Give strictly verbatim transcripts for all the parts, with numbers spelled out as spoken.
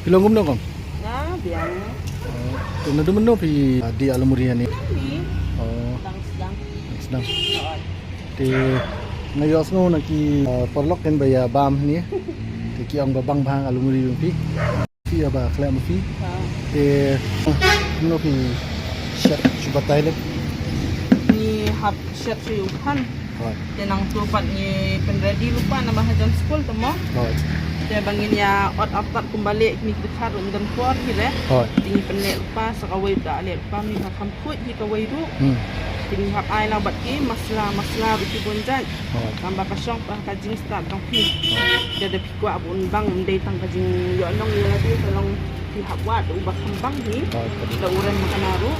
Phi long kumno kong? Nga biang. Oh, te naduh mynno phi, ah, die alumuri hangne? Ni. Oh. Dang sdang. Dang sdang. Oh. Te nga ïohsngew na ki, ah, paralok kin ba ïa bam hangne. Te ki ong ba bang bha alumuri jong phi. Phi ïa ba khlem phi. Ha. Te kumno phi shet shu batai leh? Ngi hap shet shu ïa u phan. Hooid. Te nangtu pat ngi pynready lypa namar hajan skul te mo. Hooid. Te ba ngin ïa ot ap pat kumba leh kine ki dkhar ruh ym don por hi re. Hooid. Te ngi pynleh lypa sa kawei da leh lypa ngi ba kham khuid hi kawei ruh. Hmm. Te ngi hap ai lang bad ki masala, masala ruh ki bun jait. Hooid. Namar ka shong pat ka jingstad jong phi. Hooid. Te da phi kwah ba un bang ym dei tang ka jingïohnong ïa lade ka long phi hap wad da uba kham bang hi. Hooid. Da u rem makana ruh.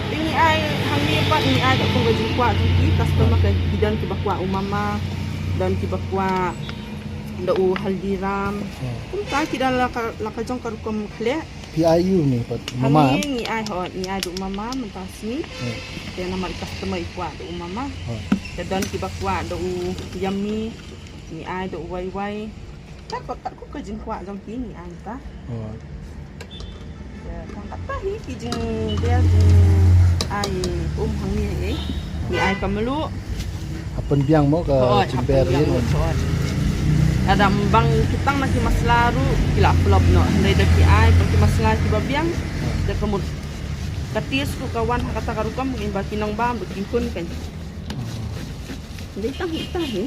Te ngi ai hangne pat ngi ai da kum ka jingkwah jong ki customer ka ki don kiba kwah u mama, don kiba kwah da u Haldiram. Hmm. Kumta ki don la ka, la ka jong ka rukom khleh. Phi ai u ne pat mama? Hangne ngi ai, hooid, ngi ai da u mama mynta sngi. Hmm. Te namar i customer i kwah da u mama. Hmm. Te don kiba kwah da u yummy. Ngi ai da u wai wai. Kat ba kat kum ka jingkwah jong ki ngi ai ta. Oh. Ïa, tang kata hi ki jingder jingai um hangne eh. Ngi ai ka mluh. Hap pynbiang mo ka jingber ïa mo. Hooid. Lada ym bang ki tang na ki masala ruh ki la flop noh. Hynrei da ki ai pat ki masala kiba biang. Da ka mut ka taste ruh ka wan ha kata ka rukom, ba ki nongbam ruh ki hun kan. Dei tang hi, tang hi.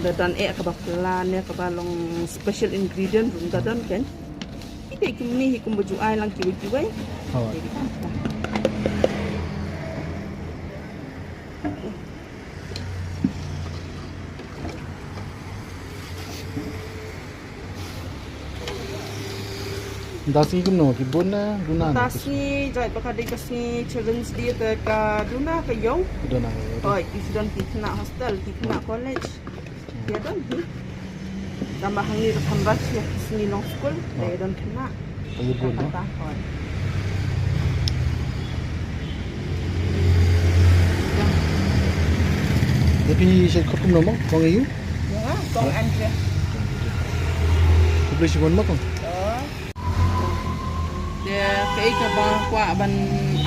Da don eh kaba pla ne kaba long special ingredient ruh da don kan. Ki dei kumne hi kumba ju ai lang kiwei kiwei. Oh. Dei tang hi, tang. Mynta sngi kumno, ki bun ne duna? Mynta sngi jait ba ka dei ka sngi Children's Day te ka duna ka ïew. Ka duna ka ïew. Hooid, ki sdang ki khynnah hostel, ki khynnah college. Ïa don hi. Tang ba hangne ruh kham rush ïa ka sngi long skul, te ïa don khynnah. Ka ïa bun, no? Kata, hooid. Te phi shait khot kumno mo, kong ïa u? Ïa nga, kong Andrea. Khublei shibun mo kong. Te kaei kaba kwah ban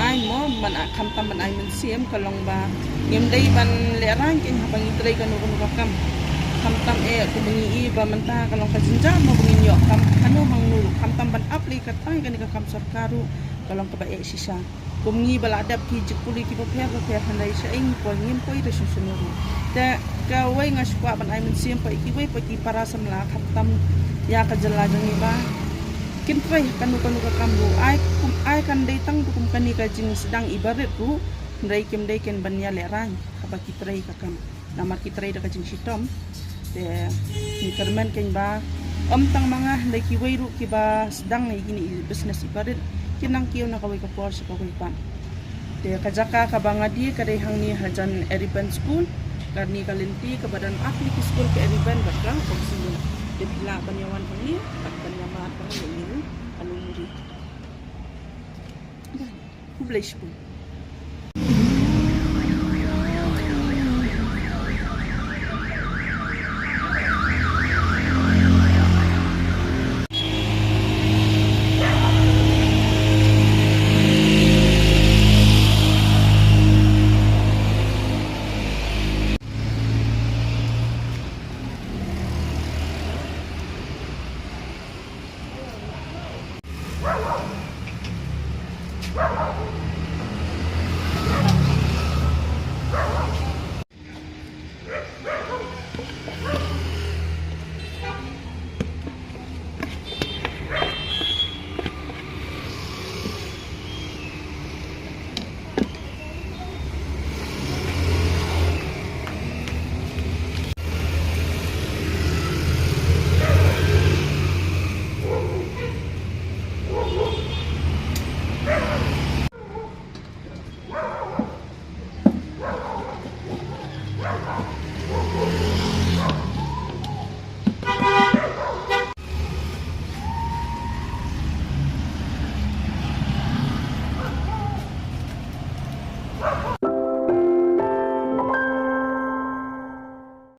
ai mo, ban ai, khamtam ban ai mynsiem ka long ba ngim dei ban lehraiñ kein haba ngi trei kano kano ka kam. Khamtam eh kumba ngi i ba mynta ka long ka jynjar mo ba ngin ïoh kam hangno hangno ruh, khamtam ban ap lei ka trai kane ka kam sorkar ruh ka long kaba eh shisha. Kum ngi ba la dep ki jingpule kiba pher ba pher, hynrei shaei ngi poi, ngim poi da shisha ruh. Te kawei nga shu kwah ban ai mynsiem pat ïa kiwei pat ki para samla khamtam ïa ka jylla jong ngi ba kin trei kano kano ka kam ruh, ai kum, ai kan dei tang kum kane ka jingsdang iba rit ruh, hynrei kim dei kein ban ïa lehraiñ haba ki trei ka kam. Namar ki trei da ka jingshitom. Te ngi kyrmen kein ba ym tang ma nga, hynrei kiwei ruh kiba sdang ïa kine i business iba rit kin nang kiew na kawei ka por sha kawei pat. Te ka jaka kaba nga die ka dei hangne hajan Eriben School, kane ka lynti kaba don ar tylli ki skul ka Eriben bad ka Oxygen. Te phi lah ban ïa wan hangne bad ban ïa mad hangne ïa ngi alumuri. Khublei shibun.